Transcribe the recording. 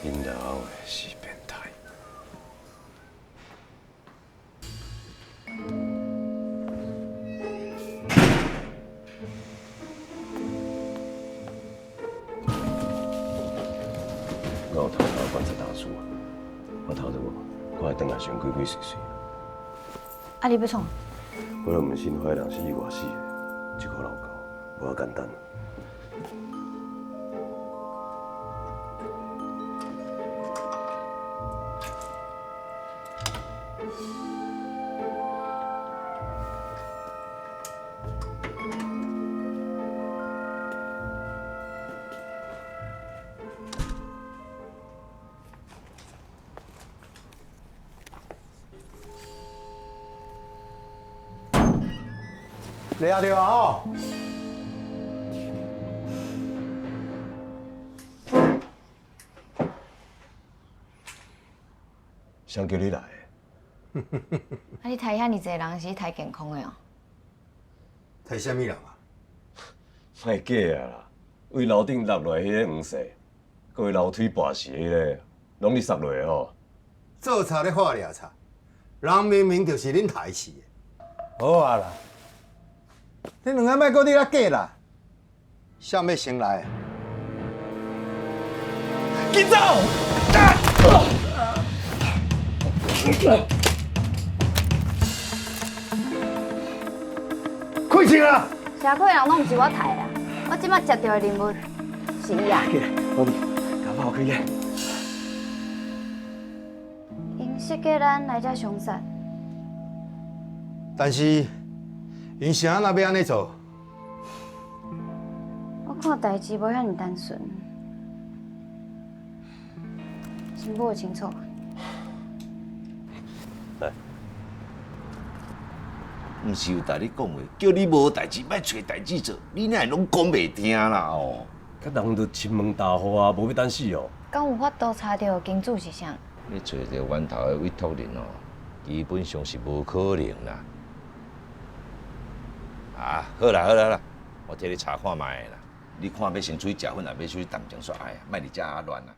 𪜶老的是變態。我有偷偷觀察大師，我頭拄看伊轉來時陣鬼鬼祟祟。啊，你欲創？我都毋信彼个人是意外死的，這箍老狗無遐簡單。掠著啊吼！誰叫你來的？啊！你刣遐爾濟人是刣健康的哦？刣啥物人啊？莫假啊啦！對樓頂落來彼個黃色，閣為樓梯跋死的彼个，攏你殺落的吼？做賊咧畫掠賊，人明明就是恁刣死的。好啊啦，恁兩个莫閣佇遐假啦，誰欲先來？緊走！開槍啦！社區人攏毋是我刣的啊，我這擺接著的任務是伊啊。起來，老弟，共我開起。𪜶設計咱來遮相殺，但是𪜶是按怎欲按呢做？我看代誌無遐爾單純，真無清楚。來，毋是有共你講過，叫你無代誌莫揣代誌做，你哪會攏講袂聽啦哦？佮人都親門踏戶啊，無欲等死哦。敢有法度查著金主是誰？欲揣著源頭的委託人哦，基本上是無可能啦。啊，好啦好啦啦，我替你查看覓啦。你看欲先出去食薰，抑欲出去談情說愛啊，莫佇遮亂啊。